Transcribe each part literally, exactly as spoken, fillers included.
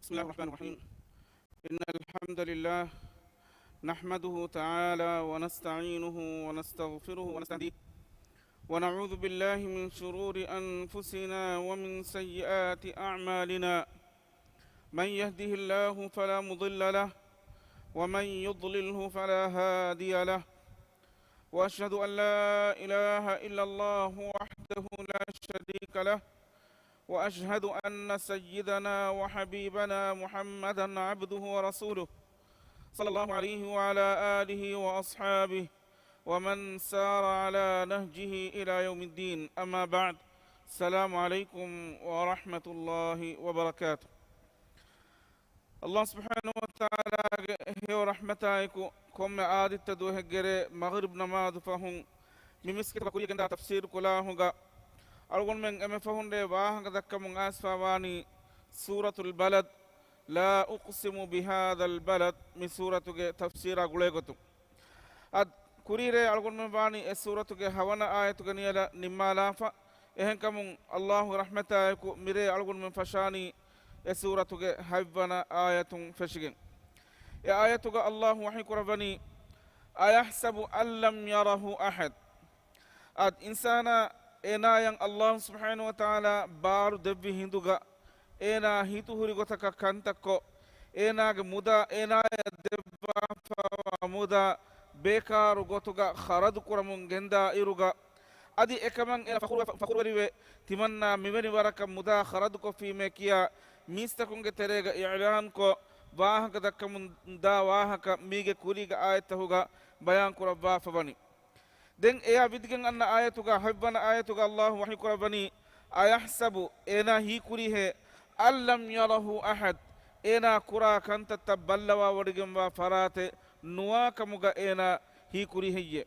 بسم الله الرحمن الرحيم. إن الحمد لله نحمده تعالى ونستعينه ونستغفره ونستهديه، ونعوذ بالله من شرور أنفسنا ومن سيئات أعمالنا. من يهده الله فلا مضل له، ومن يضلله فلا هادي له. وأشهد أن لا إله إلا الله وحده لا شريك له، وأشهد أن سيدنا وحبيبنا محمدا عبده ورسوله، صلى الله عليه وعلى آله وأصحابه ومن سار على نهجه إلى يوم الدين. أما بعد. السلام عليكم ورحمة الله وبركاته. ﷲ ސުބްޙާނަހޫ ވަތަޢާލާގެ ހެޔޮ ރަޙްމަތާއެކު، ކޮންމެ އާދިއްތަ ދުވަހެއްގެ ރޭ މަޣްރިބް ނަމާދު ފަހުން މި މިސްކިތުގަ ކުރިޔަށް ގެންދާ ތަފްސީރު ކުލާހުގަ އަޅުގަނޑުމެން އެންމެ ފަހުން ރޭ ވާހަކަ ދައްކަމުން އައިސްފަވާނީ ސޫރަތުލް ބަލަދް، لا أقسم بهذا البلد، މި ސޫރަތުގެ ތަފްސީރާ ގުޅޭގޮތުން. އަދި ކުރީރޭ އަޅުގަނޑުމެން ވާނީ އެ ސޫރަތުގެ ހަވަނަ އާޔަތުގަ ނިޔަލަށް ނިންމާލާފަ. އެހެންކަމުން ﷲގެ ރަޙްމަތާއެކު މިރޭ އަޅުގަނޑުމެން ފަށާނީ އެ ސޫރަތުގެ ހަތްވަނަ އާޔަތުން ފެށިގެން. އެ އާޔަތުގަ ﷲ ވަޙީ ކުރައްވަނީ، أيحسب أن لم يره أحد. އަދި އިންސާނާ އޭނާޔަށް ﷲ ސުބްޙާނަހޫ ވަތަޢާލާ ބާރު ދެއްވި ހިނދުގަ، އޭނާ ހިތުހުރި ގޮތަކަށް ކަންތައްކޮށް، އޭނާގެ މުދާ، އޭނާޔަށް ދެއްވާފައިވާ މުދާ ބޭކާރު ގޮތުގަ ޚަރަދު ކުރަމުން ގެންދާ އިރުގަ، އަދި އެކަމަށް އޭނާ ފަޚުރު، ފަޚުރުވެރިވެ، ތިމަންނާ މިވެނި ވަރަކަށް މުދާ ޚަރަދުކޮށްފީމޭ ކިޔާ މީސްތަކުންގެ ތެރޭގަ އިޢުލާންކޮށް، ވާހަކަ ދައްކަމުން ދާ ވާހަކަ މީގެ ކުރީގެ އާޔަތްތަހުގަ ބަޔާން ކުރައްވާފަ ވަނީ. ދެން އެޔާ ވިދިގެން އަންނަ އާޔަތުގަ، ހަތްވަނަ އާޔަތުގަ ﷲ ވަޙީ ކުރައްވަނީ، أيحسب، އޭނާ ހީކުރީހޭ، أن لم يره أحد، އޭނާ ކުރާ ކަންތައްތައް ބައްލަވާވޮޑިގެންވާ ފަރާތެއް ނުވާ ކަމުގަ އޭނާ ހީކުރީ ހެއްޔޭ؟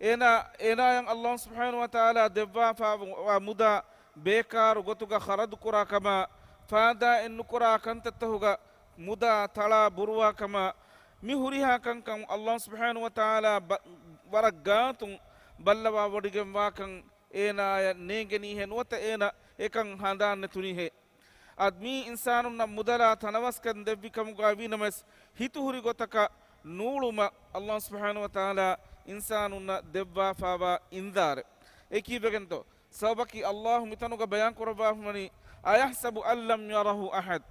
އޭނާ، އޭނާޔަށް ﷲ ސުބްޙާނަހޫ ވަތަޢާލާ ދެއްވާފައިވާ މުދާ ބޭކާރު ގޮތުގަ ޚަރަދު ކުރާ ކަމާ، ފާއިދާއެއް ނުކުރާ ކަންތައްތަހުގަ މުދާ ތަޅާ ބުރުވާ ކަމާ، މި ހުރިހާ ކަންކަން ﷲ ސުބްޙާނަހޫ ވަތަޢާލާ ބަ-، ވަރަށް ގާތުން ބައްލަވާވޮޑިގެންވާކަން އޭނާޔަށް ނޭނގެނީހޭ، ނުވަތަ އޭނާ އެކަން ހަނދާން ނެތުނީހޭ؟ އަދި މީ އިންސާނުންނަށް މުދަލާ ތަނަވަސްކަން ދެއްވި ކަމުގަ ވީނަމަވެސް، ހިތުހުރި ގޮތަކަށް ނޫޅުމަށް ﷲ ސުބްޙާނަހޫ ވަތަޢާލާ އިންސާނުންނަށް ދެއްވާފައިވާ އިންޒާރެއް. އެ ކީއްވެގެންތޯ؟ ސަބަބަކީ ﷲ މިތަނުގަ ބަޔާން ކުރައްވާފަވަނީ، أيحسب أن لم يره أحد.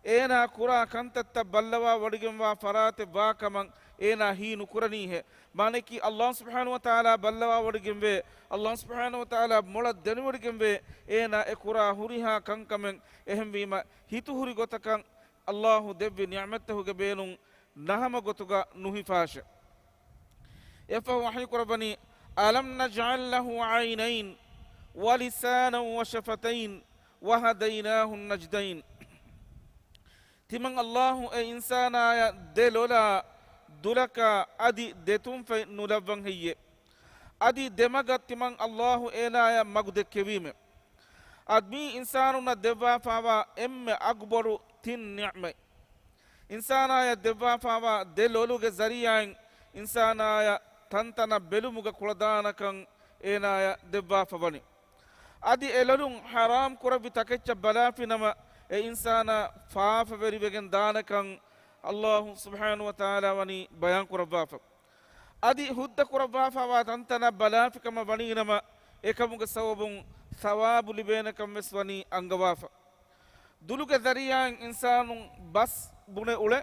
އޭނާ ކުރާ ކަންތައްތައް ބައްލަވާ ވޮޑިގެންވާ ފަރާތެއް ވާ ކަމަށް އޭނާ ހީ ނުކުރަނީހޭ. މާނައަކީ ﷲ ސުބްޙާނަހޫ ވަތަޢާލާ ބައްލަވާ ވޮޑިގެންވޭ، ﷲ ސުބްޙާނަހޫ ވަތަޢާލާ މޮޅަށް ދެނެވޮޑިގެންވޭ އޭނާ އެ ކުރާ ހުރިހާ ކަންކަމެއް. އެހެންވީމަ ހިތުހުރި ގޮތަކަށް ﷲ ދެއްވި ނިޢުމަތްތަހުގެ ބޭނުން ނަހަމަ ގޮތުގަ ނުހިފާށެ. އެއަށްފަހު ވަޙީ ކުރައްވަނީ، ألم نجعل له عينين ولسانا وشفتين وهديناه النجدين. ތިމަން ﷲ އެ އިންސާނާޔަށް ދެ ލޮލާ، ދުލަކާ އަދި ދެ ތުންފަތް ނުލައްވަން ހެއްޔެ؟ އަދި ދެމަގަށް ތިމަން ﷲ އޭނާޔަށް މަގު ދެއްކެވީމެ. އަދި މީ އިންސާނުންނަށް ދެއްވާފައިވާ އެންމެ އަގުބޮޑު ތިން ނިޢުމަތް. އިންސާނާޔަށް ދެއްވާފައިވާ ދެ ލޮލުގެ ޒަރީޢާއިން އިންސާނާޔަށް ތަންތަނަށް ބެލުމުގެ ކުޅަދާނަކަން އޭނާޔަށް ދެއްވާފަވަނީ. އަދި އެ ލޮލުން ޙަރާމް ކުރެއްވި ތަކެއްޗަށް ބަލާފިނަމަ، އެ އިންސާނާ ފާފަވެރިވެގެން ދާނެކަން ﷲ ސުބްޙާނަހޫ ވަތަޢާލާ ވަނީ ބަޔާން ކުރައްވާފަ. އަދި ހުއްދަ ކުރައްވާފައިވާ ތަންތަނަށް ބަލާފިކަމަށް ވަނީނަމަ، އެކަމުގެ ސަބަބުން ޘަވާބު ލިބޭނެކަން ވެސް ވަނީ އަންގަވާފަ. ދުލުގެ ޒަރީޢާއިން އިންސާނުން ބަސް ބުނެ އުޅެ،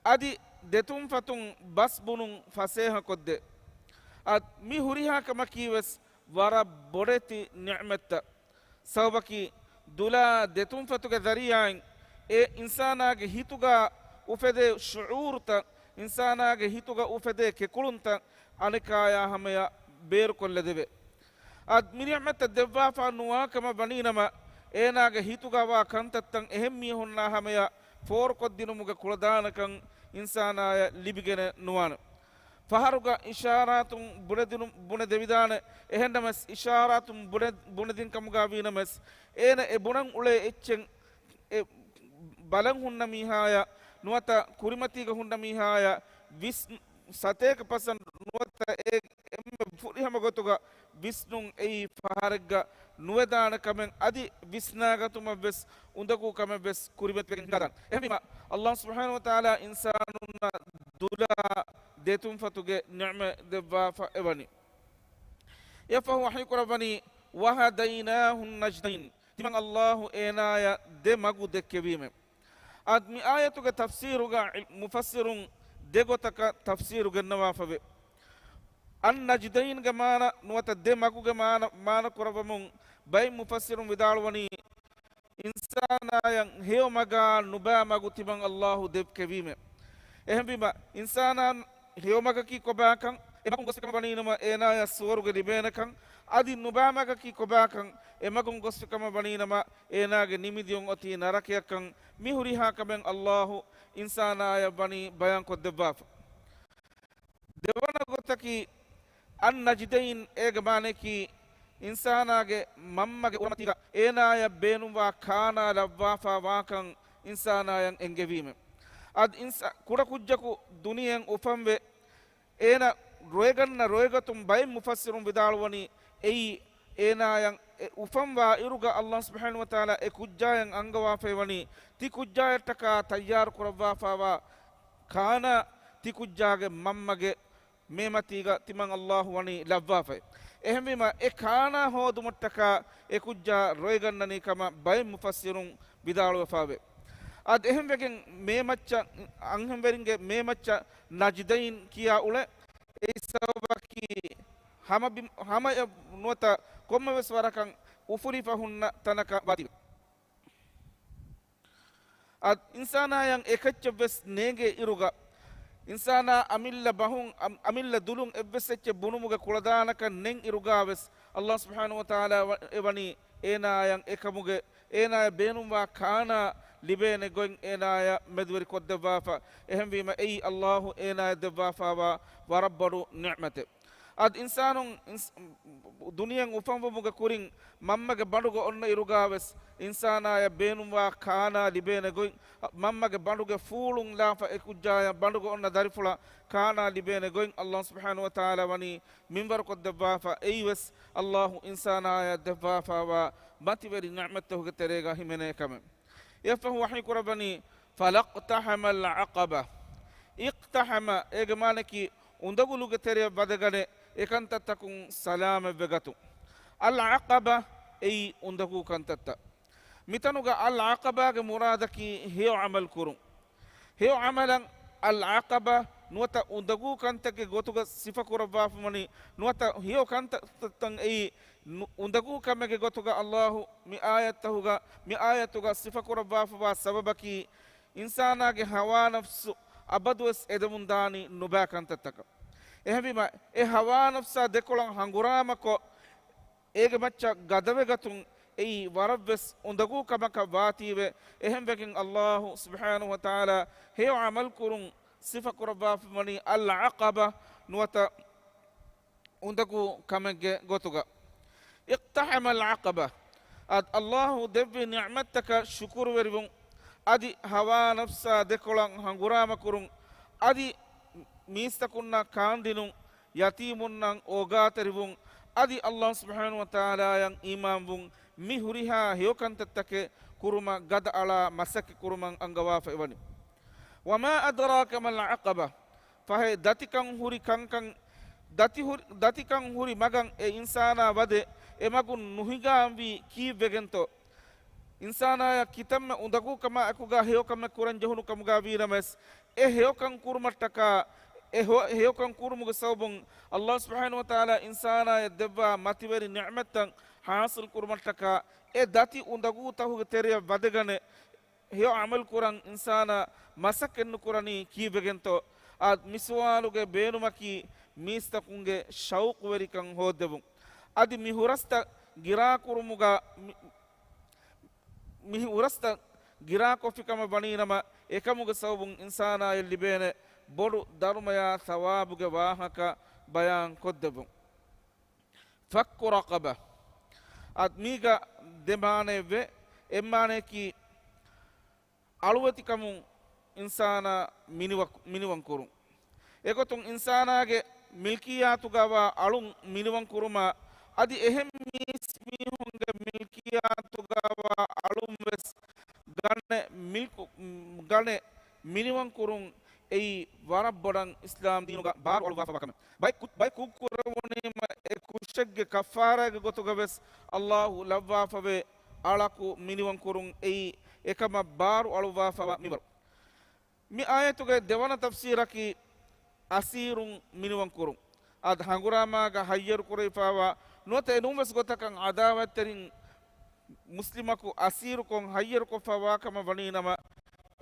އަދި ދެތުންފަތުން ބަސް ބުނުން ފަސޭހަކޮށްދޭ. އަދި މި ހުރިހާ ކަމަކީ ވެސް ވަރަށް ބޮޑެތި ނިޢުމަތްތައް. ސަބަބަކީ، ދުލާ ދެތުންފަތުގެ ޒަރީޢާއިން އެ އިންސާނާގެ ހިތުގަ އުފެދޭ ޝުޢޫރުތައް، އިންސާނާގެ ހިތުގަ އުފެދޭ ކެކުޅުންތައް އަނެކާޔާ ހަމަޔަށް ބޭރުކޮށްލަދެވޭ. އަދި މި ނިޢުމަތްތައް ދެއްވާފާ ނުވާ ކަމަށް ވަނީނަމަ، އޭނާގެ ހިތުގަވާ ކަންތައްތައް އެހެން މީހުންނާ ހަމަޔަށް ފޯރުކޮށްދިނުމުގެ ކުޅަދާނަކަން އިންސާނާޔަށް ލިބިގެނެއް ނުވާނެ. ފަހަރުގަ އިޝާރާތުން ބުނެދިނު-، ބުނެދެވިދާނެ. އެހެންނަމަވެސް، އިޝާރާތުން ބުނެ-، ބުނެދިން ކަމުގަ ވީނަމަވެސް، އޭނަ އެ ބުނަން އުޅޭ އެއްޗެއް އެ ބަލަން ހުންނަ މީހާޔަށް ނުވަތަ ކުރިމަތީގަ ހުންނަ މީހާޔަށް ވިސް-، ސަތޭކަ ޕަސެންޓް ނުވަތަ އެ އެންމެ ފުރިހަމަ ގޮތުގަ ވިސްނުން އެއީ ފަހަރެއްގަ ނުވެދާނެ ކަމެއް އަދި ވިސްނާގަތުމަށްވެސް އުނދަގޫ ކަމެއްވެސް ކުރިމަތިވެގެން ހިނގާދާނެ. އެހެންވީމަ، ﷲ ސުބްޙާނަހޫ ވަތަޢާލާ އިންސާނުންނަށް ދުލާ ދެތުންފަތުގެ ނިޢުމަތް ދެއްވާފަ އެވަނީ. އެއަށްފަހު ވަޙީކުރައްވަނީ، وَهَدَيْنَاهُ النَّجْدَيْنِ. ތިމަން ﷲ އޭނާޔަށް ދެ މަގު ދެއްކެވީމެ. އަދި މި އާޔަތުގެ ތަފްސީރުގަ މުފައްސިރުން ދެ ގޮތަކަށް ތަފްސީރު ގެންނަވާފަވޭ. އައްނަޖްދައިންގެ މާނަ ނުވަތަ ދެ މަގުގެ މާނަ، މާނަ ކުރައްވަމުން ބައެއް މުފައްސިރުން ވިދާޅުވަނީ، އިންސާނާޔަށް ހެޔޮ މަގާ ނުބާ މަގު ތިމަން ﷲ ދެއްކެވީމެ. އެހެންވީމަ، އިންސާނާ ހެޔޮ މަގަކީ ކޮބާކަން، އެ މަގުން ގޮސްފި ކަމަށް ވަނީނަމަ އޭނާޔަށް ސުވަރުގެ ލިބޭނެކަން، އަދި ނުބާ މަގަކީ ކޮބާކަން، އެ މަގުން ގޮސްފި ކަމަށް ވަނީނަމަ އޭނާގެ ނިމިދިޔުން އޮތީ ނަރަކަޔަކަން، މި ހުރިހާ ކަމެއް ﷲ އިންސާނާޔަށް ވަނީ ބަޔާން ކޮށްދެއްވާފަ. ދެވަނަ ގޮތަކީ، އައްނަޖްދައިން އޭގެ މާނަޔަކީ، އިންސާނާގެ މަންމަގެ އުރަމަތީގަ އޭނާޔަށް ބޭނުންވާ ކާނާ ލައްވާފާ ވާކަން އިންސާނާޔަށް އެންގެވީމެ. އަދި އިންސާ-، ކުޑަކުއްޖަކު ދުނިޔެއިން އުފަންވެ، އޭނަ ރޮއެގަންނަ ރޮއެގަތުން ބައެއް މުފައްސިރުން ވިދާޅުވަނީ، އެއީ އޭނާޔަށް އެ އުފަންވާ އިރުގަ ﷲ ސުބްޙާނަހޫ ވަތަޢާލާ އެ ކުއްޖާޔަށް އަންގަވާފައިވަނީ، ތި ކުއްޖާޔަށްޓަކާ ތައްޔާރު ކުރައްވާފާވާ ކާނާ ތި ކުއްޖާގެ މަންމަގެ މޭމަތީގަ ތިމަން ﷲ ވަނީ ލައްވާފައި. އެހެންވީމަ، އެ ކާނާ ހޯދުމަށްޓަކާ އެ ކުއްޖާ ރޮއެގަންނަނީ ކަމަށް ބައެއް މުފައްސިރުން ވިދާޅުވެފާވޭ. އަދި އެހެންވެގެން މޭމައްޗަށް، އަންހެންވެރިންގެ މޭމައްޗަށް ނަޖްދައިން ކިޔާ އުޅޭ. އެއީ ސަބަބަކީ ހަމަ ބި-، ހަމައަށް ނުވަތަ ކޮންމެވެސް ވަރަކަށް އުފުލިފަ ހުންނަ ތަނަކަށް ވާތީވެ. އަދި އިންސާނާޔަށް އެކައްޗެއްވެސް ނޭނގޭ އިރުގަ، އިންސާނާ އަމިއްލަ ބަހުން، އަމް-، އަމިއްލަ ދުލުން އެއްވެސް އެއްޗެއް ބުނުމުގެ ކުޅަދާނަކަން ނެތް އިރުގަވެސް، ﷲ ސުބްޙާނަހޫ ވަތަޢާލާ ވަ-، އެވަނީ އޭނާޔަށް އެކަމުގެ، އޭނާޔަށް ބޭނުންވާ ކާނާ ލިބޭނެ ގޮތް އޭނާޔަށް މެދުވެރި ކޮށްދެއްވާފަ. އެހެންވީމަ، އެއީ ﷲ އޭނާޔަށް ދެއްވާފާވާ ވަރަށް ބޮޑު ނިޢުމަތެއް. އަދި އިންސާނުން އިންސް-، ދުނިޔެއިން އުފަންވުމުގެ ކުރިން މަންމަގެ ބަނޑުގަ އޮންނަ އިރުގަވެސް، އިންސާނާޔަށް ބޭނުންވާ ކާނާ ލިބޭނެ ގޮތް، މަންމަގެ ބަނޑުގެ ފޫޅުން ލާފަ އެ ކުއްޖާޔަށް ބަނޑުގަ އޮންނަ ދަރިފުޅަށް ކާނާ ލިބޭނެ ގޮތް ﷲ ސުބްޙާނަހޫ ވަތަޢާލާ ވަނީ މިންވަރުކޮށްދެއްވާފަ. އެއީވެސް ﷲ އިންސާނާޔަށް ދެއްވާފާވާ މަތިވެރި ނިޢުމަތްތަކުގެ ތެރޭގަ ހިމެނޭ ކަމެއް. އެއަށްފަހު ވަޙީކުރައްވަނީ، فَلَا اقْتَحَمَ الْعَقَبَةَ. އިޤްތަޙަމަ އޭގެ މާނައަކީ އުނދަގުލުގެ ތެރެއަށް ވަދެގަނެ އެކަންތައްތަކުން ސަލާމަތްވެގަތުން. އަލްޢަޤަބާ އެއީ އުނދަގޫ ކަންތައްތައް. މިތަނުގަ އަލްޢަޤަބާގެ މުރާދަކީ ހެޔޮ ޢަމަލު ކުރުން. ހެޔޮ ޢަމަލަށް އަލްޢަޤަބާ ނުވަތަ އުނދަގޫ ކަންތަކެއް ގޮތުގަ ސިފަކުރައްވާފަވަނީ، ނުވަތަ ހެޔޮ ކަންތައްތައް އެއީ ނު-، އުނދަގޫ ކަމެއްގެ ގޮތުގަ ﷲ މި އާޔަތްތަކުގަ، މި އާޔަތުގަ ސިފަކުރައްވާފަވާ ސަބަބަކީ، އިންސާނާގެ ހަވާ ނަފްސު އަބަދުވެސް އެދެމުންދާނީ ނުބާ ކަންތައްތަކަށް. އެހެންވީމަ، އެ ހަވާ ނަފްސާ ދެކޮޅަށް ހަނގުރާމަކޮށް، އޭގެ މައްޗަށް ގަދަވެގަތުން އެއީ ވަރަށްވެސް އުނދަގޫ ކަމަކަށް ވާތީވެ. އެހެންވެގެން ﷲ ސުބްޙާނަހޫ ވަތަޢާލާ ހެޔޮ ޢަމަލު ކުރުން ސިފަކުރައްވާފަވަނީ އަލްޢަޤަބާ ނުވަތަ އުނދަގޫ ކަމެއްގެ ގޮތުގަ. اقتحم العقبة. އަދި ﷲ ދެއްވި ނިޢުމަތްތަކަށް ޝުކުރުވެރިވުން، އަދި ހަވާ ނަފްސާ ދެކޮޅަށް ހަނގުރާމަކުރުން، އަދި މީސްތަކުންނާ ކާންދިނުން، ޔަތީމުންނަށް އޯގާތެރިވުން، އަދި ﷲ ސުބްޙާނަހޫ ވަތަޢާލާއަށް އީމާންވުން، މި ހުރިހާ ހެޔޮ ކަންތައްތަކެއް ކުރުމަށް ގަދައަޅާ މަސައްކަތް ކުރުމަށް އަންގަވާފައިވަނީ. وما أدراك ما العقبة. ފަހެ ދަތިކަން ހުރި ކަންކަން، ދަތި ހުރި، ދަތިކަން ހުރި މަގަށް އެ އިންސާނާ ވަދެ، އެ މަގުން ނުހިނގާންވީ ކީއްވެގެންތޯ؟ އިންސާނާޔަށް ކިތަންމެ އުނދަގޫ ކަމާ އެކުގަ ހެޔޮ ކަމެއް ކުރަން ޖެހުނު ކަމުގަ ވީނަމަވެސް، އެ ހެޔޮ ކަން ކުރުމަށްޓަކާ، އެ ހޮ-، ހެޔޮ ކަން ކުރުމުގެ ސަބަބުން ﷲ ސުބްޙާނަހޫ ވަތަޢާލާ އިންސާނާޔަށް ދެއްވާ މަތިވެރި ނިޢުމަތްތައް ޙާޞިލް ކުރުމަށްޓަކާ، އެ ދަތި އުނދަގޫތަކުގެ ތެރެއަށް ވަދެގަނެ، ހެޔޮ ޢަމަލު ކުރަން އިންސާނާ މަސައްކަތް ނުކުރަނީ ކީއްވެގެންތޯ؟ އަދި މި ސުވާލުގެ ބޭނުމަކީ މީސްތަކުންގެ ޝައުޤުވެރިކަން ހޯއްދެވުން. އަދި މި ހުރަސްތައް ގިރާކުރުމުގަ މި-، މި ހުރަސްތައް ގިރާކޮށްފިކަމަށް ވަނީނަމަ، އެކަމުގެ ސަބަބުން އިންސާނާޔަށް ލިބޭނެ ބޮޑު ދަރުމަޔާ ޘަވާބުގެ ވާހަކަ ބަޔާން ކޮށްދެއްވުން. ފައްކު ރަޤަބަ. އަދި މީގަ ދެ މާނައެއްވޭ. އެއް މާނަޔަކީ، އަޅުވެތިކަމުން އިންސާނާ މިނިވަ-، މިނިވަން ކުރުން. އެގޮތުން އިންސާނާގެ މިލްކިއްޔާތުގަވާ އަޅުން މިނިވަން ކުރުމަށް އަދި އެހެން މީސްމީހުންގެ މިލްކިއްޔާތުގައިވާ އަޅުން ވެސް ގަނެ މިލްކު، ގަނެ މިނިވަންކުރުން އެއީ ވަރަށް ބޮޑަށް އިސްލާމް ދީނުގަ ބާރު އަޅުއްވާފަވާ ކަމެއް. ބައެއް ކު، ބައެއް ކުށް ކުރެވުނީމަ އެ ކުށެއްގެ ކައްފާރާގެ ގޮތުގަ ވެސް އައްލާހު ލައްވާފަވޭ. އަޅަކު މިނިވަންކުރުން އެއީ އެކަމަށް ބާރު އަޅުއްވާފަވާ މިންވަރު. މި އާޔަތުގެ ދެވަނަ ތަފްސީރަކީ އަސީރުން މިނިވަންކުރުން. އަދި ހަނގުރާމާގަ ހައްޔަރު ކުރެވިފައިވާ ނުވަތަ އެނޫންވެސް ގޮތަކަށް އަދާވަތްތެރިން މުސްލިމަކު އަސީރުކޮށް ހައްޔަރުކޮށްފައިވާ ކަމަށް ވަނީނަމަ،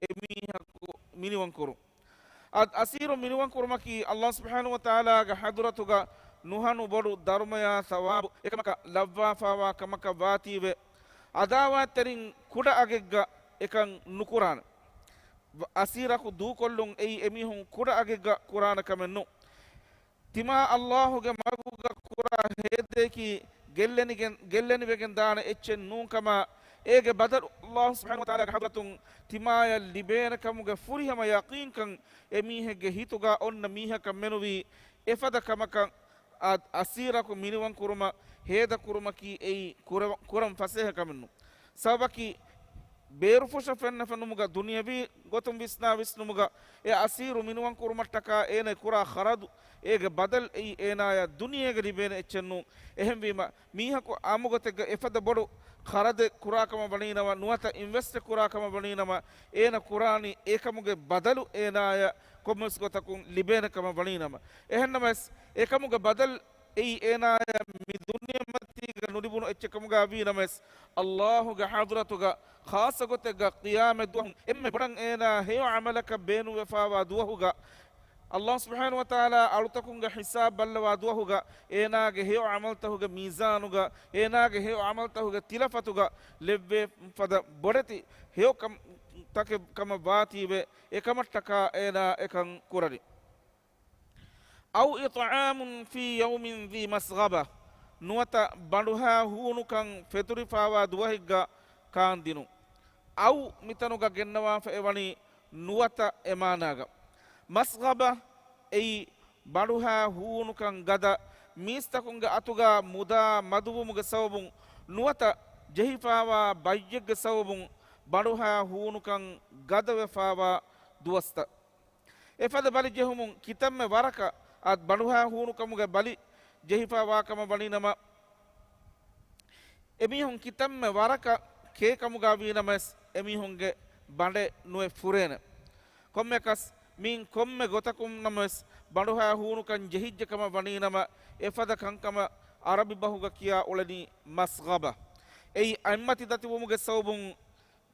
އެމީހަކު މިނިވަންކުރުން. އަދި އަސީރު މިނިވަންކުރުމަކީ އައްލާހު ސުބްޙާނަހު ވަތަޢާލާގެ ޙަޟްރަތުގަ ނުހަނު ބޮޑު ދަރުމަޔާ ޘަވާބު އެކަމަކަށް ލައްވާފައިވާ ކަމަކަށް ވާތީވެ، އަދާވަތްތެރިން ކުޑަ އަގެއްގަ އެކަން ނުކުރާނެ. އަސީރަކު ދޫކޮށްލުން އެއީ އެމީހުން ކުޑަ އަގެއްގަ ކުރާނެ ކަމެއް ނޫން. ތިމާ އައްލާހުގެ މަގުގަ ކުރާ ހޭދަޔަކީ ގެއްލެނިގެން، ގެއްލެނިވެގެން ދާނެ އެއްޗެއް ނޫން ކަމަށް، އޭގެ ބަދަލު އައްލާހު ސުބްޙާނަހު ވަތަޢާލާގެ ޙަޟްރަތުން ތިމާޔަށް ލިބޭނެ ކަމުގެ ފުރިހަމަ ޔަޤީންކަން އެމީހެއްގެ ހިތުގަ އޮންނަ މީހަކަށް މެނުވީ. އެފަދަ ކަމަކަށް އަ، އަސީރަކު މިނިވަން ކުރުމަށް ހޭދަ ކުރުމަކީ އެއީ ކުރަ، ކުރަން ފަސޭހަ ކަމެއް ނޫން. ސަބަބަކީ، ބޭރުފުށަށް ފެންނަ ފެނުމުގަ ދުނިޔަވީ ގޮތުން ވިސްނާ ވިސްނުމުގަ އެ އަސީރު މިނިވަން ކުރުމަށްޓަކާ އޭނަ ކުރާ ޚަރަދު، އޭގެ ބަދަލު އެއީ އޭނާޔަށް ދުނިޔޭގަ ލިބޭނެ އެއްޗެއް ނޫން. އެހެންވީމަ، މީހަކު އާއްމުގޮތެއްގަ އެފަދަ ބޮޑު ޚަރަދެއް ކުރާކަމަށް ވަނީނަމަ، ނުވަތަ އިންވެސްޓެއް ކުރާކަމަށް ވަނީނަމަ، އޭނަ ކުރާނީ އެކަމުގެ ބަދަލު އޭނާޔަށް ކޮންމެވެސް ގޮތަކުން ލިބޭނެ ކަމަށް ވަނީނަމަ. އެހެންނަމަވެސް، އެކަމުގެ ބަދަލު އެއީ އޭނާޔަށް މި ދުނިޔެމަތީގަ ނުލިބުނު އެއްޗެއް ކަމުގަ ވީނަމަވެސް، އައްލާހުގެ ޙަޟްރަތުގަ ޚާއްޞަ ގޮތެއްގަ ޤިޔާމަތް ދުވަހު އެންމެ ބޮޑަށް އޭނާ ހެޔޮ ޢަމަލަކަށް ބޭނުންވެފައިވާ ދުވަހުގަ، އައްލާހު ސުބްޙާނަހު ވަތަޢާލާ އަޅުތަކުންގެ ޙިސާބް ބައްލަވާ ދުވަހުގަ، އޭނާގެ ހެޔޮ ޢަމަލުތަކުގެ މީޒާނުގަ، އޭނާގެ ހެޔޮ ޢަމަލުތަކުގެ ތިލަފަތުގަ ލެއްވޭ ފަދަ ބޮޑެތި ހެޔޮ ކަމް، ތަކެއް ކަމަށް ވާތީވެ، އެކަމަށްޓަކާ އޭނާ އެކަން ކުރަނީ. أو إطعام في يوم ذي مسغبة، ނުވަތަ ބަނޑުހައި ހޫނުކަން ފެތުރިފައިވާ ދުވަހެއްގަ ކާންދިނުން. އައު މިތަނުގަ ގެންނަވާފަ އެވަނީ ނުވަތަ އެ މާނާގަ. މަސްޣަބަ އެއީ ބަނޑުހައި ހޫނުކަން ގަދަ، މީސްތަކުންގެ އަތުގަ މުދާ މަދުވުމުގެ ސަބަބުން ނުވަތަ ޖެހިފައިވާ ބައްޔެއްގެ ސަބަބުން ބަނޑުހައި ހޫނުކަން ގަދަވެފައިވާ ދުވަސްތައް. އެފަދަ ބަލި ޖެހުމުން ކިތަންމެ ވަރަކަށް އަދި ބަނޑުހައި ހޫނުކަމުގެ ބަލި ޖެހިފައިވާ ކަމަށް ވަނީނަމަ، އެމީހުން ކިތަންމެ ވަރަކަށް ކޭ ކަމުގަ ވީނަމަވެސް، އެމީހުންގެ ބަނޑެއް ނުއެއް ފުރޭނެ. ކޮންމެއަކަސް، މިއިން ކޮންމެ ގޮތަކުން ނަމަވެސް، ބަނޑުހައި ހޫނުކަން ޖެހިއްޖެ ކަމަށް ވަނީނަމަ، އެފަދަ ކަންކަމަށް ޢަރަބި ބަހުގަ ކިޔާ އުޅެނީ މަސްޣަބަ. އެއީ އަތްމަތި ދަތިވުމުގެ ސަބަބުން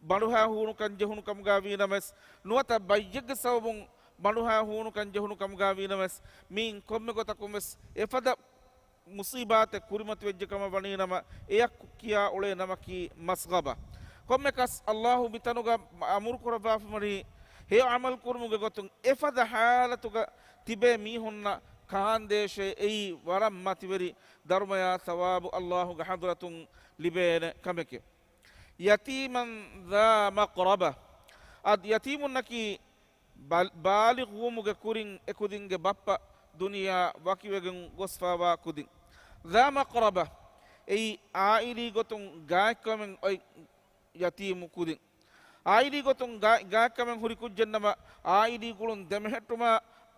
ބަނޑުހައި ހޫނުކަން ޖެހުނު ކަމުގަ ވީނަމަވެސް، ނުވަތަ ބައްޔެއްގެ ސަބަބުން ބަނޑުހައި ހޫނުކަން ޖެހުނު ކަމުގަ ވީނަމަވެސް، މިއިން ކޮންމެ ގޮތަކުން ވެސް އެފަދަ މުޞީބާތެއް ކުރިމަތިވެއްޖެ ކަމަށް ވަނީނަމަ، އެޔަށް ކިޔާ އުޅޭ ނަމަކީ މަސްޣަބަ. ކޮންމެއަކަސް، އައްލާހު މިތަނުގަ އަމުރު ކުރައްވާފަ ވަނީ، ހެޔޮ ޢަމަލު ކުރުމުގެ ގޮތުން އެފަދަ ޙާލަތުގަ ތިބޭ މީހުންނަށް ކާންދޭށޭ، އެއީ ވަރަށް މަތިވެރި ދަރުމަޔާ ޘަވާބު އައްލާހުގެ ޙަޟްރަތުން ލިބޭނެ ކަމެކޭ. يَتِيمًا ذَا مَقْرَبَةٍ. އަދި ޔަތީމުންނަކީ ބާ، ބާލިޣުވުމުގެ ކުރިން އެ ކުދިންގެ ބައްޕަ ދުނިޔެއާ ވަކިވެގެން ގޮސްފައިވާ ކުދިން. ذَا مَقْرَبَةٍ، އެއީ ޢާއިލީ ގޮތުން ގާތްކަމެއް އޮތް ޔަތީމު ކުދިން. ޢާއިލީ ގޮތުން ގާ، ގާތްކަމެއް ހުރި ކުއްޖެއްނަމަ، ޢާއިލީ ގުޅުން ދެމެހެއްޓުމާ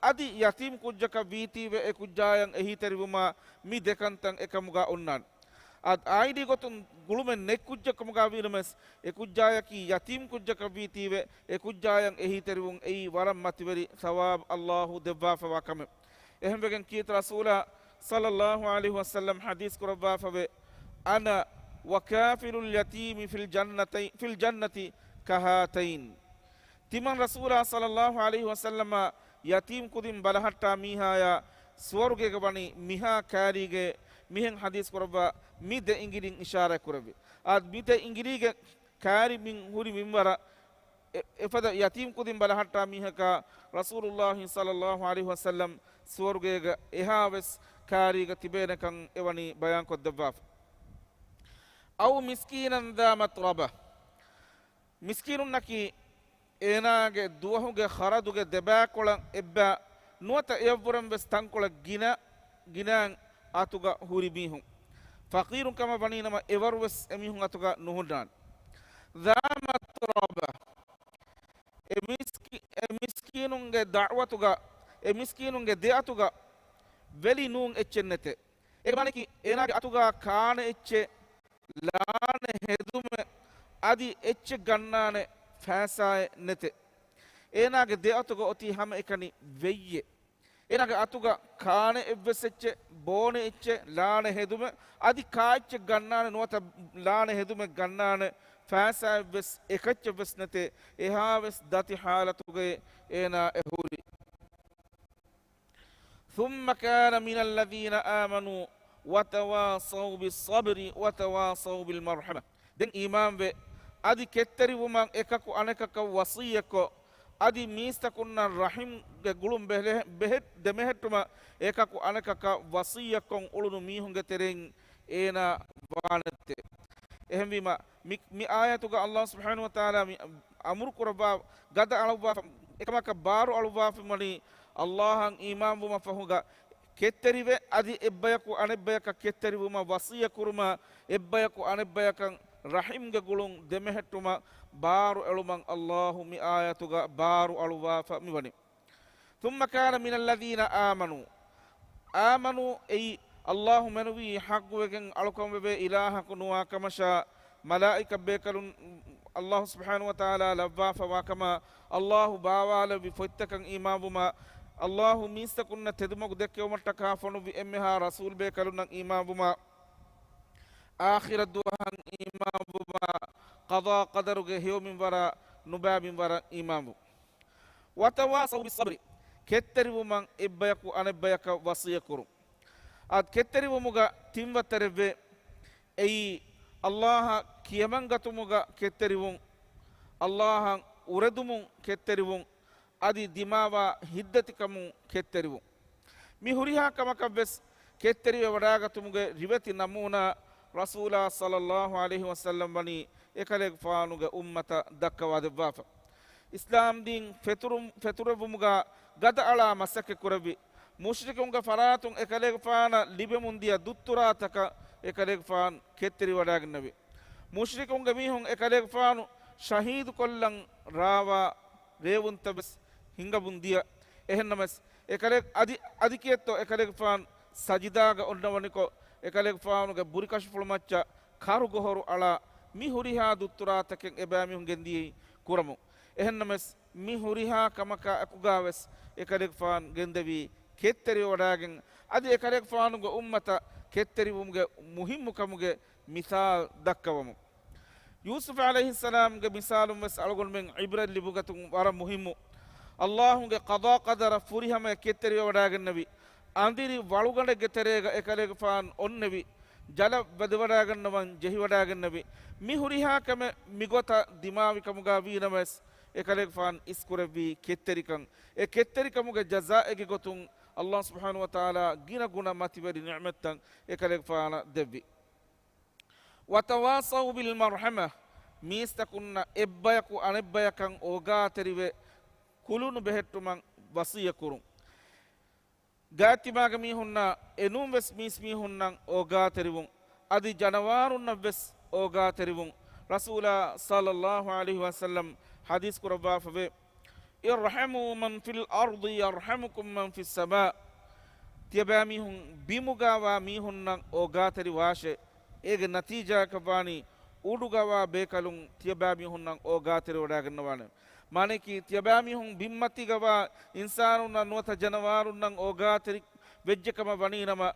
އަދި ޔަތީމު ކުއްޖަކަށް ވީތީވެ އެ ކުއްޖާޔަށް އެހީތެރިވުމާ، މި ދެކަންތައް އެކަމުގަ އޮންނާނެ. އަދި ޢާއިލީ ގޮތުން ގުޅުމެއް ނެތް ކުއްޖެއް ކަމުގަ ވީނަމަވެސް، އެ ކުއްޖާޔަކީ ޔަތީމު ކުއްޖަކަށް ވީތީވެ، އެ ކުއްޖާޔަށް އެހީތެރިވުން އެއީ ވަރަށް މަތިވެރި ޘަވާބު އައްލާހު ދެއްވާފަވާ ކަމެއް. އެހެންވެގެން ކީރިތި ރަސޫލާ ޞައްލައްލާހު ޢަލައިހި ވަސައްލަމް ޙަދީޘް ކުރައްވާފަވޭ، أَنَا وَكَافِلُ الْيَتِيمِ فِي الْجَنَّةِ، فِي الْجَنَّةِ كَهَاتَيْنِ. ތިމަން ރަސޫލާ ޞައްލައްލާހު ޢަލައިހި ވަސައްލަމަށް ޔަތީމް ކުދިން ބަލަހައްޓާ މީހާޔާ ސުވަރުގޭގަ ވަނީ މިހާ ކާރީގެ މިހެން ޙަދީޘް ކުރައްވާ މި ދެ އިނގިލިން އިޝާރާތް ކުރެއްވި. އާ، މި ދެ އިނގިލީގެ ކާރި މިން ހުރި މިންވަރަށް އެ، އެފަދަ ޔަތީމް ކުދިން ބަލަހައްޓާ މީހަކާ ރަސޫލުއްލާހި ޞައްލައްލާހު ޢަލައިހި ވަސައްލަމް ސުވަރުގޭގަ އެހާވެސް ކާރީގަ ތިބޭނެކަން އެވަނީ ބަޔާންކޮށްދެއްވާފަ. أَوْ مِسْكِينًا ذَا مَتْرَبَةٍ. މިސްކީނުންނަކީ އޭނާގެ ދުވަހުގެ ޚަރަދުގެ ދެބައިކޮޅަށް އެއްބައި ނުވަތަ އެޔަށްވުރެން ވެސް ތަންކޮޅެއް ގިނަ، ގިނައިން އަތުގަ ހުރި މީހުން. ފަޤީރުން ކަމަށް ވަނީ ނަމަ، އެވަރު ވެސް އެމީހުން އަތުގަ ނުހުންނާނެ. ذَا مَثْرَبَةٍ، އެ މިސްކި-، އެ މިސްކީނުންގެ ދަޢުވަތުގަ، އެ މިސްކީނުންގެ ދެ އަތުގަ ވެލި ނޫން އެއްޗެއް ނެތޭ. އޭގެ މާނައަކީ، އޭނާގެ އަތުގަ ކާނެ އެއްޗެއް، ލާނެ ހެދުމެއް، އަދި އެއްޗެއް ގަންނާނެ ފައިސާއެއް ނެތޭ. އޭނާގެ ދެ އަތުގަ އޮތީ ހަމައެކަނި ވެއްޔެއް. އޭނާގެ އަތުގަ ކާނެ އެއްވެސް އެއްޗެއް، ބޯނެ އެއްޗެއް، ލާނެ ހެދުމެއް، އަދި ކާ އެއްޗެއް ގަންނާނެ ނުވަތަ ލާނެ ހެދުމެއް ގަންނާނެ ފައިސާއެއްވެސް އެކައްޗެއްވެސް ނެތޭ. އެހާވެސް ދަތި ޙާލަތުގައި އޭނާ އެ ހުރީ. ثُمَّ كَانَ مِنَ الَّذِينَ آمَنُوا وَتَوَاصَوْا بِالصَّبْرِ وَتَوَاصَوْا بِالْمَرْحَمَةِ. ދެން އީމާންވެ، އަދި ކެތްތެރިވުމަށް އެކަކު އަނެކަކަށް ވަޞިއްޔަތްކޮށް، އަދި މީސްތަކުންނަށް ރަޙިމްގެ ގުޅުން ބެހެ-، ބެހެ-، ދެމެހެއްޓުމަށް އެކަކު އަނެކަކަށް ވަޞިއްޔަތްކޮށް އުޅުނު މީހުންގެ ތެރެއިން އޭނާ ވާނެތެ. އެހެންވީމަ، މި، މި އާޔަތުގަ ﷲ ސުބްޙާނަހޫ ވަތަޢާލާ މި އަމުރު ކުރައްވާ، ގަދަ އަޅުއްވާފަ، އެކަމަކަށް ބާރު އަޅުއްވާފަ ވަނީ، ﷲ އަށް އީމާންވުމަށް ފަހުގަ ކެތްތެރިވެ، އަދި އެއްބަޔަކު އަނެއްބަޔަކަށް ކެތްތެރިވުމަށް ވަޞިއްޔަތް ކުރުމަށް، އެއްބަޔަކު އަނެއްބަޔަކަށް ރަޙިމްގެ ގުޅުން ދެމެހެއްޓުމަށް ބާރު އެޅުމަށް ﷲ މި އާޔަތުގަ ބާރު އަޅުއްވާފަ މިވަނީ. ثُمَّ كَانَ مِنَ الَّذِينَ آمَنُوا. އާމަނޫ އެއީ ﷲ މެނުވީ ޙައްޤުވެގެން އަޅުކަންވެވޭ އިލާހަކު ނުވާ ކަމަށާ، މަލާއިކަ ބޭކަލުން ﷲ ސުބްޙާނަހޫ ވަތަޢާލާ ލައްވާފަވާ ކަމަށް، ﷲ ބާވާލެއްވި ފޮތްތަކަށް އީމާންވުމަށް، ﷲ މީސްތަކުންނަށް ތެދުމަގު ދެއްކެވުމަށްޓަކާ ފޮނުއްވި އެންމެހާ ރަސޫލް ބޭކަލުންނަށް އީމާންވުމަށް، އާޚިރަތް ދުވަހަށް އީމާންވުމަށް، ޤަޟާ ޤަދަރުގެ ހެޔޮމިންވަރަށް ނުބައިމިންވަރަށް އީމާންވުން. وَتَوَاصَوْا بِالصَّبْرِ، ކެތްތެރިވުމަށް އެއްބަޔަކު އަނެއްބަޔަކަށް ވަޞިއްޔަތް ކުރުން. އަދި ކެތްތެރިވުމުގަ ތިންވައްތަރެއްވޭ. އެއީ، ﷲ އަށް ކިޔަމަންގަތުމުގަ ކެތްތެރިވުން، ﷲ އަށް އުރެދުމުން ކެތްތެރިވުން، އަދި ދިމާވާ ހިތްދަތިކަމުން ކެތްތެރިވުން. މި ހުރިހާ ކަމަކަށްވެސް ކެތްތެރިވެވަޑާގަތުމުގެ ރިވެތި ނަމޫނާ ރަސޫލާ ޞައްލައްލާހު ޢަލައިހި ވަސައްލަމް ވަނީ އެކަލޭގެފާނުގެ އުއްމަތަށް ދައްކަވާދެއްވާފަ. އިސްލާމްދީން ފެތުރު-، ފެތުރެއްވުމުގަ ގަދައަޅާ މަސައްކަތް ކުރެއްވި، މުޝްރިކުންގެ ފަރާތުން އެކަލޭގެފާނަށް ލިބެމުންދިޔަ ދުއްތުރާތަކަށް އެކަލޭގެފާނު ކެތްތެރިވަޑާގެންނެވި. މުޝްރިކުންގެ މީހުން އެކަލޭގެފާނު ޝަހީދުކޮށްލަން ރާވާ ރޭވުންތައް ވެސް ހިނގަމުން ދިޔަ. އެހެންނަމަވެސް، އެކަލޭ-، އަދި، އަދި ކިއެއްތޯ އެކަލޭގެފާނު ސަޖިދާގަ އޮންނަވަނިކޮށް، އެކަލޭގެފާނުގެ ބުރިކަށިފުޅުމައްޗަށް ކަރުގޮހޮރު އަޅާ، މި ހުރިހާ ދުއްތުރާތަކެއް އެބައިމީހުން ގެންދިޔައީ ކުރަމުން. އެހެންނަމަވެސް، މި ހުރިހާ ކަމަކާ އެކުގަވެސް އެކަލޭގެފާނު ގެންދެވީ ކެތްތެރިވެވަޑާގެން، އަދި އެކަލޭގެފާނުގެ އުއްމަތަށް ކެތްތެރިވުމުގެ މުހިއްމުކަމުގެ މިސާލު ދައްކަވަމުން. ޔޫސުފް ޢަލައިހިއްސަލާމްގެ މިސާލުން ވެސް އަޅުގަނޑުމެން ޢިބްރަތް ލިބުގަތުން ވަރަށް މުހިއްމު. ﷲ ގެ ޤަޟާ ޤަދަރަށް ފުރިހަމަޔަށް ކެތްތެރިވެވަޑާގެންނެވި. އަނދިރި ވަޅުގަނޑެއްގެ ތެރޭގަ އެކަލޭގެފާނު އޮންނެވި. ޖަލަށް ވަދެވަޑާގަންނަވަން ޖެހިވަޑާގެންނެވި. މި ހުރިހާ ކަމެއް މިގޮތަށް ދިމާވިކަމުގަ ވީނަމަވެސް، އެކަލޭގެފާނު އިސްކުރެއްވީ ކެތްތެރިކަން. އެ ކެތްތެރިކަމުގެ ޖަޒާއެއްގެ ގޮތުން ﷲ ސުބްޙާނަހޫ ވަތަޢާލާ ގިނަ ގުނަ މަތިވެރި ނިޢުމަތްތައް އެކަލޭގެފާނަށް ދެއްވި. وَتَوَاصَوْا بِالْمَرْحَمَةِ، މީސްތަކުންނަށް އެއްބަޔަކު އަނެއްބަޔަކަށް އޯގާތެރިވެ، ކުލުނު ބެހެއްޓުމަށް ވަޞިއްޔަތް ކުރުން. ގާތްތިމާގެ މީހުންނާ އެނޫން ވެސް މީސްމީހުންނަށް އޯގާތެރިވުން، އަދި ޖަނަވާރުންނަށް ވެސް އޯގާތެރިވުން. ރަސޫލާ ޞައްލައްލާހު ޢަލައިހި ވަސައްލަމް ޙަދީޘް ކުރައްވާފަވޭ، ارْحَمُوا مَنْ فِي الْأَرْضِ يَرْحَمْكُمْ مَنْ فِي السَّمَاءِ. ތިޔަބައިމީހުން ބިމުގަވާ މީހުންނަށް އޯގާތެރި ވާށޭ. އޭގެ ނަތީޖާއަކަށްވާނީ، އުޑުގަވާ ބޭކަލުން ތިޔަބައިމީހުންނަށް އޯގާތެރިވަޑާގަންނަވާނެ. މާނައަކީ، ތިޔަބައިމީހުން ބިންމަތީގަވާ އިންސާނުންނަށް ނުވަތަ ޖަނަވާރުންނަށް އޯގާތެރި ވެއްޖެކަމަށް ވަނީނަމަ،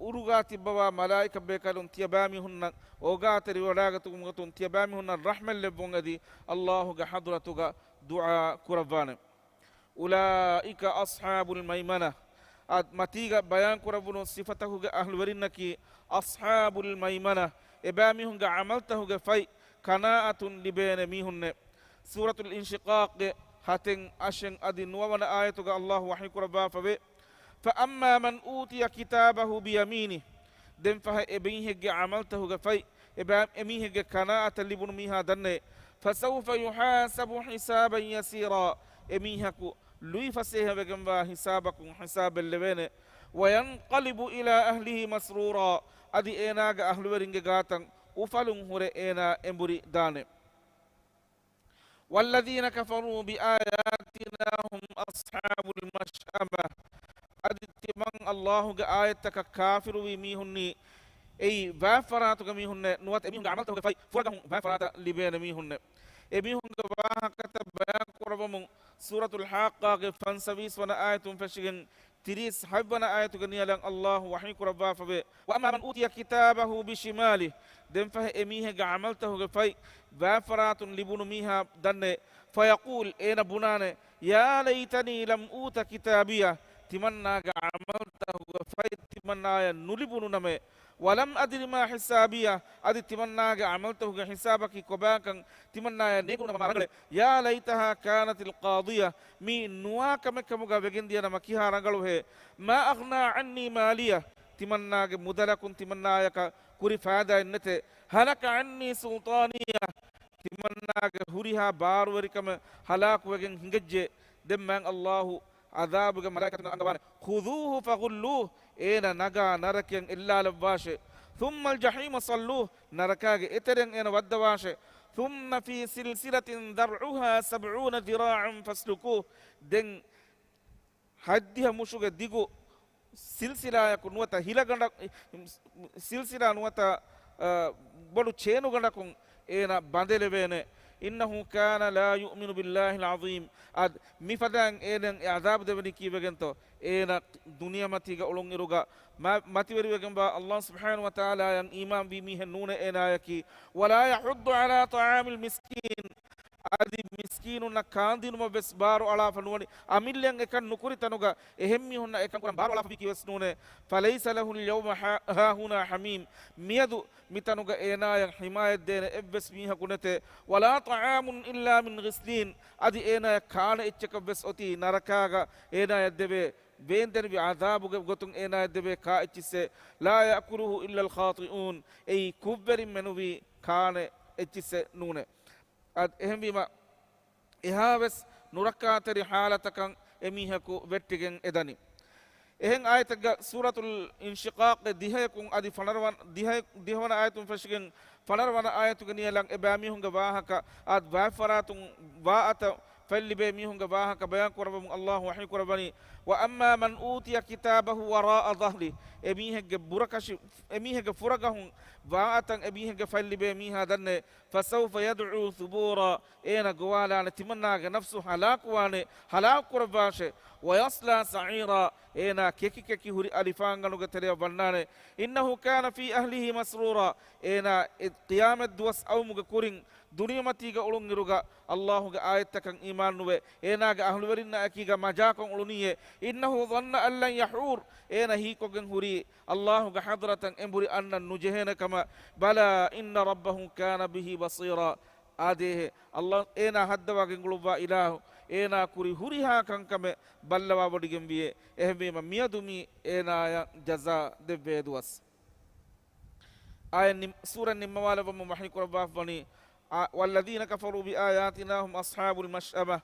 އުޑުގަ ތިއްބަވާ މަލާއިކަ ބޭކަލުން ތިޔަބައިމީހުންނަށް އޯގާތެރިވަޑާގަތުމުގަތުން ތިޔަބައިމީހުންނަށް ރަޙްމަތް ލެއްވުން އެދި، ﷲ ގެ ޙަޟްރަތުގަ ދުޢާ ކުރައްވާނެ. أُولَٰئِكَ أَصْحَابُ الْمَيْمَنَةِ. އަދި މަތީގަ ބަޔާން ކުރެއްވުނު ސިފަތަކުގެ އަހްލުވެރިންނަކީ އަޞްޙާބުލް މައިމަނަ، އެބައިމީހުންގެ ޢަމަލްތަކުގެ ފަތް ޤަނާޢަތުން ލިބޭނެ މީހުންނޭ. ސޫރަތުލް އިންޝިޤާޤްގެ ހަތެއް، އަށެއް އަދި ނުވަވަނަ އާޔަތުގަ ﷲ ވަޙީ ކުރައްވާފަވޭ، فَأَمَّا مَنْ أُوتِيَ كِتَابَهُ بِيَمِينِهِ. ދެން ފަހެ އެމީހެއްގެ ޢަމަލްތަކުގެ ފަތް އެބަ-، އެމީހެއްގެ ޤަނާޢަތަށް ލިބުނު މީހާ ދަންނައޭ. فَسَوْفَ يُحَاسَبُ حِسَابًا يَسِيرًا. އެމީހަކު ލުއިފަސޭހަވެގެންވާ ހިސާބަކުން ހިސާބެއް ލެވޭނެ. وَيَنْقَلِبُ إِلَىٰ أَهْلِهِ مَسْرُورًا. އަދި އޭނާގެ އަހްލުވެރިންގެ ގާތަށް އުފަލުން ހުރެ އޭނާ އެނބުރި ދާނެ. والذين كفروا بآياتنا هم أصحاب المشأمة. އަދި ތިމަން ﷲ ގެ އާޔަތްތަކަށް ކާފިރުވި މީހުންނީ އެއީ ވާތްފަރާތުގެ މީހުންނޭ، ނުވަތަ އެމީހުންގެ ޢަމަލްތަކުގެ ފަތް ފުރަގަހުން ވާތްފަރާތަށް ލިބޭނެ މީހުންނޭ. އެމީހުންގެ ވާހަކަތައް ބަޔާން ކުރައްވަމުން ސޫރަތުލް ޙާއްޤާގެ ފަންސަވީސް ވަނަ އާޔަތުން ފެށިގެން ތިރީސް ހަތް ވަނަ އާޔަތުގެ ނިޔަލަށް ﷲ ވަޙީ ކުރައްވާފަވޭ. وأما من أوتي كتابه بشماله، ދެންފަހެ އެމީހެއްގެ ޢަމަލްތަކުގެ ފަތް ވާތްފަރާތުން ލިބުނު މީހާ ދަންނޭ، فيقول، އޭނަ ބުނާނެ، يا ليتني لم أوت كتابيه، ތިމަންނާގެ ޢަމަލްތަކުގެ ފަތް ތިމަންނާޔަށް ނުލިބުނު ނަމެ، ولم أدر ما حسابيه، އަދި ތިމަންނާގެ ޢަމަލްތަކުގެ ޙިސާބަކީ ކޮބާކަން ތިމަންނާޔަށް ނޭނގުނު ނަމަ މާ ރަނގަޅޭ. يا ليتها كانت القاضية، މީ ނުވާ ކަމެއް ކަމުގަ ވެގެން ދިޔަ ނަމަ ކިހާ ރަނގަޅުހޭ. ما أغنى عني ماليه، ތިމަންނާގެ މުދަލަކުން ތިމަންނާޔަކަށް ކުރި ފައިދާއެއް ނެތޭ. هلك عني سلطانيه، ތިމަންނާގެ ހުރިހާ ބާރުވެރިކަމެއް ހަލާކުވެގެން ހިނގައްޖެ. ދެން މާތް ﷲ ޢަޛާބުގެ މަލާއިކަތުންނަށް އަންގަވާނެ، خذوه فغلوه، އޭނަ ނަގާ ނަރަކަޔަށް އެއްލާލައްވާށޭ. ثم الجحيم صلوه، ނަރަކާގެ އެތެރެއަށް އޭނަ ވައްދަވާށޭ. ثم في سلسلة ذرعها سبعون ذراعا فاسلكوه، ދެން ހަތްދިހަ މުށުގެ ދިގު ސިލްސިލާއަކު ނުވަތަ ހިލަގަނޑަ-، ސިލްސިލާ ނުވަތަ، އަ، ބޮޑު ޗޭނުގަނޑަކުން އޭނަ ބަނދެލެވޭނެ. إنه كان لا يؤمن بالله العظيم. އަދި މިފަދައިން އޭނައަށް އެ ޢަޛާބު ދެވެނީ ކީއްވެގެންތޯ؟ އޭނަ ދުނިޔެމަތީގަ އުޅުންއިރުގަ މަ-، މަތިވެރިވެގެންވާ ﷲ ސުބްޙާނަހޫ ވަތަޢާލާއަށް އީމާންވީ މީހެއް ނޫނޭ އޭނާޔަކީ. ولا يحض على طعام المسكين. އަދި މިސްކީނުންނަށް ކާންދިނުމަށް ވެސް ބާރު އަޅާފަ ނުވަނީ. އަމިއްލައަށް އެކަން ނުކުރި ތަނުގަ އެހެން މީހުންނަށް އެކަން ކުރަން ބާރު އަޅާފަވީ ކީއްވެސް ނޫނޭ. فليس له اليوم ها-، هاهنا حميم. މިއަދު މިތަނުގަ އޭނާޔަށް ޙިމާޔަތްދޭނެ އެއްވެސް މީހަކު ނެތޭ. ولا طعام إلا من غسلين. އަދި އޭނާޔަށް ކާނެ އެއްޗަކަށް ވެސް އޮތީ ނަރަކާގަ އޭނާޔަށް ދެވޭ ވޭންދެނިވި ޢަޛާބުގެ ގޮތުން އޭނާޔަށް ދެވޭ ކާ އެއްޗިއްސެއް. لا يأكله إلا الخاطئون. އެއީ ކުށްވެރިން މެނުވީ ކާނެ އެއްޗިއްސެއް ނޫނޭ. އަދި އެހެންވީމަ، އެހާވެސް ނުރައްކާތެރި ޙާލަތަކަށް އެމީހަކު ވެއްޓިގެން އެދަނީ. އެހެން އާޔަތެއްގަ ސޫރަތުލް އިންޝިޤާޤްގެ ދިހަޔަކުން އަދި ފަނަރަވަން-، ދިހަ-، ދިހަވަނަ އާޔަތުން ފެށިގެން ފަނަރަވަނަ އާޔަތުގެ ނިޔަލަށް އެބައިމީހުންގެ ވާހަކަ، އަދި ވާތްފަރާތުން ވާ އަތަށް ފަތްލިބޭ މީހުންގެ ވާހަކަ ބަޔާން ކުރައްވަމުން ﷲ ވަޙީ ކުރައްވަނީ، وأما من أوتي كتابه وراء ظهره، އެމީހެއްގެ ބުރަކަށި، އެމީހެއްގެ ފުރަގަހުން ވާ އަތަށް އެމީހެއްގެ ފަތްލިބޭ މީހާ ދަންނޭ، فسوف يدعو ثبورا، އޭނަ ގޮވާލާނެ ތިމަންނާގެ ނަފްސު ހަލާކުވާނެ، ހަލާކު ކުރައްވާށޭ. ويصلى سعيرا، އޭނާ ކެކި ކެކި ހުރި އަލިފާންގަނޑުގެ ތެރެއަށް ވަންނާނެ. إنه كان في أهله مسرورا، އޭނާ އެ ޤިޔާމަތް ދުވަސް އައުމުގެ ކުރިން ދުނިޔެމަތީގަ އުޅުންއިރުގަ ﷲ ގެ އާޔަތްތަކަށް އީމާންނުވެ، އޭނާގެ އަހްލުވެރިންނާ އެކީގަ މަޖާކޮށް އުޅުނީއޭ. إنه ظن أن لن يحور، އޭނަ ހީކޮށްގެން ހުރީ ﷲ ގެ ޙަޟްރަތަށް އެނބުރި އަންނަން ނުޖެހޭނެ ކަމަށް. بلى إن ربه كان به بصيرا، އާދޭހޭ، ﷲ އޭނާ ހައްދަވާ ގެންގުޅުއްވާ އިލާހު، އޭނާ ކުރި ހުރިހާ ކަންކަމެއް ބައްލަވާވޮޑިގެންވިއޭ. އެހެންވީމަ މިއަދު މީ އޭނާޔަށް ޖަޒާ ދެއްވޭ ދުވަސް. އާޔަތް ނިން-، ސޫރަ ނިންމަވާލައްވަމުން ވަޙީ ކުރައްވާފަވަނީ، އާ، والذين كفروا بآياتنا هم أصحاب المشأمة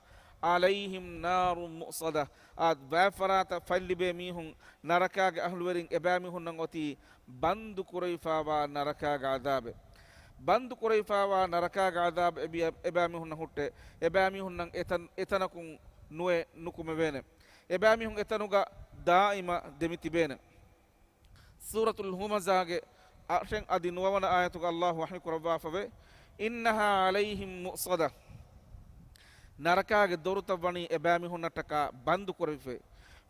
عليهم نار مؤصدة. އާ، ވާތްފަރާތަށް ފަތްލިބޭ މީހުން ނަރަކާގެ އަހްލުވެރިން އެބައިމީހުންނަށް އޮތީ ބަންދު ކުރެވިފާވާ ނަރަކާގެ ޢަޛާބެއް. ބަންދު ކުރެވިފާވާ ނަރަކާގެ ޢަޛާބު އެބި-، އެބައިމީހުންނަށް ހުއްޓޭ. އެބައިމީހުންނަށް އެތަން-، އެތަނަކުން ނުއެ ނުކުމެވޭނެ. އެބައިމީހުން އެތަނުގަ ދާއިމަށް ދެމިތިބޭނެ. ސޫރަތުލް ހުމަޒާގެ އަށެއް އަދި ނުވަވަނަ އާޔަތުގަ ﷲ ވަޙީ ކުރައްވާފަވޭ، إنها عليهم مؤصدة. ނަރަކާގެ ދޮރުތައް ވަނީ އެބައިމީހުންނަށްޓަކާ ބަންދު ކުރެވިފައި.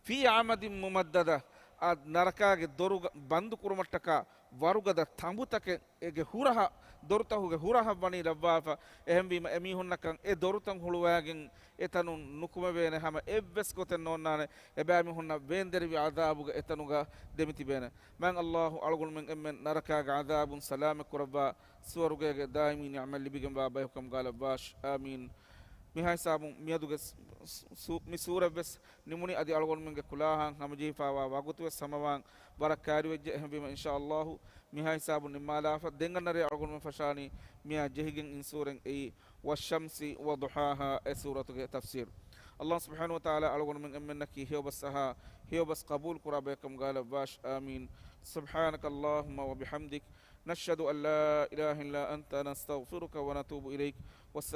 في عمد ممددة. އާ، ނަރަކާގެ ދޮރު ބަންދު ކުރުމަށްޓަކާ ވަރުގަދަ ތަނބުތަކެއް އޭގެ ހުރަހަށް، ދޮރުތަކުގެ ހުރަހަށް ވަނީ ލައްވާފަ. އެހެންވީމަ އެމީހުންނަކަށް އެ ދޮރުތައް ހުޅުވާގެން އެތަނުން ނުކުމެވޭނެ ހަމަ އެއްވެސް ގޮތެއް ނޯންނާނެ. އެބައިމީހުންނަށް ވޭންދެރިވި ޢަޛާބުގަ އެތަނުގަ ދެމިތިބޭނެ. މާތް ﷲ އަޅުގަނޑުމެން އެންމެން ނަރަކާގެ ޢަޛާބުން ސަލާމަތް ކުރައްވާ، ސުވަރުގޭގެ ދާއިމީ ނިޢުމަތް ލިބިގެންވާ ބަޔަކު ކަމުގަ ލައްވާށި. އާމީން. މިހާ ހިސާބުން މިއަދުގެ ސު-، ސު-، މި ސޫރަތްވެސް ނިމުނީ. އަދި އަޅުގަނޑުމެންގެ ކުލާހަން ހަމަޖެހިފައިވާ ވަގުތުވެސް ހަމަވާން ވަރަށް ކައިރިވެއްޖެ. އެހެންވީމަ އިންޝާ އައްލާހު މިހާ ހިސާބުން ނިންމާލާފަ. ދެން އަންނަ ރޭ އަޅުގަނޑުމެން ފަށާނީ މިއާ ޖެހިގެން އިން ސޫރަތް އެއީ ވައްޝަމްސި ވަޟުޙާހާ އެ ސޫރަތުގެ ތަފްސީރު. އައްލާހު ސުބްޙާނަހު ވަތަޢާލާ އަޅުގަނޑުމެން އެންމެންނަކީ ހެޔޮބަސް އަހާ، ހެޔޮބަސް ޤަބޫލު ކުރާ ބަޔަކަށް ގާލައްވާށި. އާމީން. سبحانك اللهم وبحمدك، نشهد أن لا إله إلا أنت، نستغفرك ونتوب إليك. والسلام